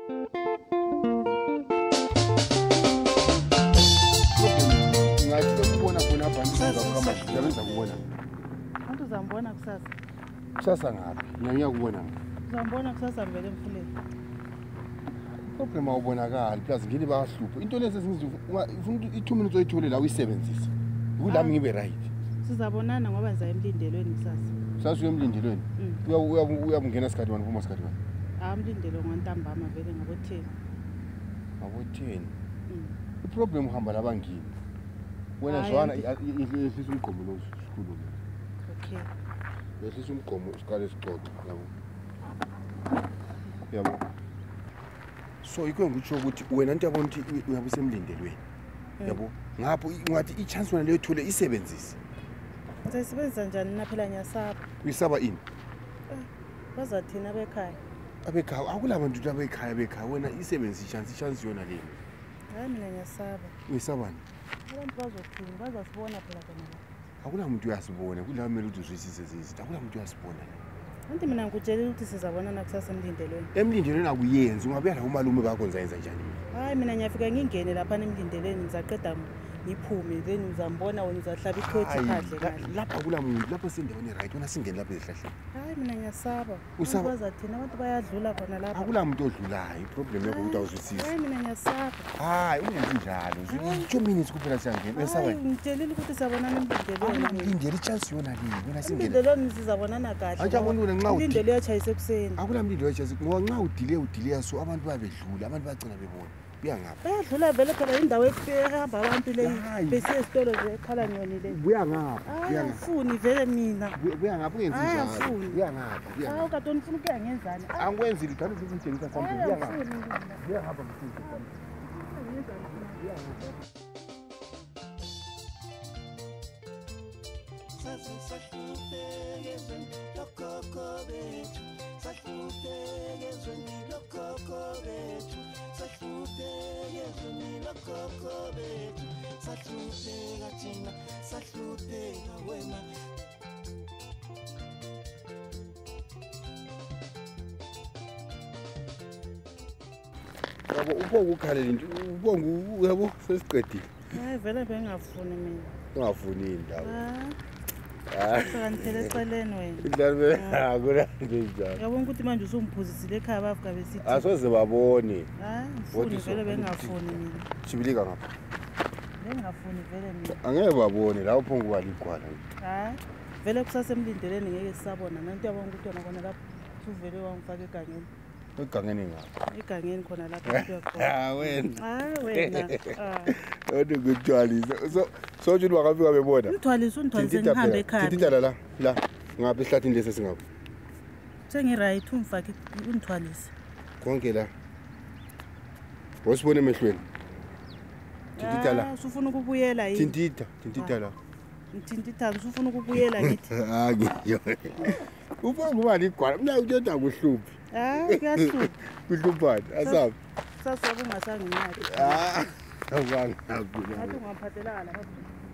Uzambona kusasa. Kusasa ngaphi? Ngiyakubona. Uzambona kusasa vele emfuleni. Problem awubonakali plus ngini bayahlupha. Into lezi ufuna i2 minutes oyithole la uyisebenzise. Kulami ngibe right. Sizabonana ngoba ngiza emlindelweni kusasa. Kusasa uye emlindelweni? Uyabungena isikhathi wani phuma isikhathi wani? Ah, umlindelo ngontambama vele ngabo 10. Ngabo 10. I-problem uhamba labangini. Wena zwana yehlisa umgqomo lo sikhulume. Okay. Yehlisa umgqomo siqale sixoxe yabo. Yabo. So yikho ngikutsho ukuthi wena into yabona ukuthi uyabe usemlindelweni. Yabo. Ngapho ungathi i-chance wena leyo thole isebenzise. Usayisebenzisa njani na phela ngiyasaba. Uyisaba ini? Bazathina abekhaya. Abekhaya akulabantu abekhaya bekhaya wena isebenzise i-chance yona leyo. Hayi mina ngiyasaba. Uyisabani? Abantu bazothini bazasibona phela khona la. Akula muntu uyasibona kula kumele ukuthi uzwisise izinto. Akula muntu uyasibona la. Anti mina ngikutshelile ukuthi sizabonana kusasa emlindelweni. Emlindelweni akuyenzi ungabuya la umalume bakho ngizayenza njani mina? Hayi mina ngiyafika ngingene lapha emlindelweni ngizaqeda ngiphume then uzambona wena uzahlaba ikhothi phandle kahle. Lapha kula muntu lapha sendaweni right wena singene lapha ezihlahleni. Hayi mina ngiyasaba. Usaba bazathina abantu bayadlula khona lapha. Akula muntu odlulayo iproblem yakho ukuthi awuzwisisi. Hayi mina ngiyasaba. Hayi ungenzi njalo. 2 minutes kuphela siyangena. Uyasaba? Ngitshelile ukuthi sabonana emlindelweni. Emlindele i-chance yona le wena singene. Emlindelweni sizabonana kahle. Anjabona wena nxa umlindelo uyatshayisa ekuseni. Akula mlindelo uyatshayisa ngoba nxa udile so abantu bayabedlula abantu bayagcina bebona. Buya ngapha. Bayadlula vele phela indawo ehamba abantu le besiye esitolo nje ekhala nyoni le. Buya ngapha. Buya ngifuni vele mina. Buya ngapha ungenzi njalo. Buya ngapha. Buya. Hawu kade ufuna ukuya ngenzani? Angikwenzi lutho ufuna ukungitshengisa something. Buya ngapha. Buya ngapha ngifuna something. Buya ngapha. Yabo ubonga ukhalela into ubonga yabo sesiqedile. Hayi vele bengafuni mina. Ungafuni indawo. Sakanithele eceleni wena. Idlalwe akula nje njalo. Yabona ukuthi manje usumphuzisile ekhaya bavuka besithi. Asoze babone. Hayi ngifuni vele bengafuni mina. Jibilika ngapha. Bengafuni vele mina. Angeke babone la uphonga kuba ligwala nje. Hayi vele kusasa emlindelweni ngeke sisabona nanto yabona ukuthi wena khona lapho uvele wangifaka egangeni. Egangeni ngapha. Egangeni khona lapho uyakhona. Ah wena. Ah wena. Ah. Kodwa ngikuthwalisa. So nje bakafika bebona. Ngithwalisa ungithwalise ngihambe ekhaya. Thintitha la la ngapha esihlathini lesi singapha. Sengi right ungifake ungithwalise. Konke la. Wasibone emehlweni. Thintitha la. Usufuna ukubuyela yini? Thintitha, thintitha la. Ngithintitha usufuna ukubuyela ngithi. Ah ngiyo. Ubonga uba ligwala. Mina ujoda kuhluphi. Ah kuyahlupha. Kuhluphani asabi. Sasa kungasanginaki. Ah awangakula. Ngathi ungaphathelanga lapha.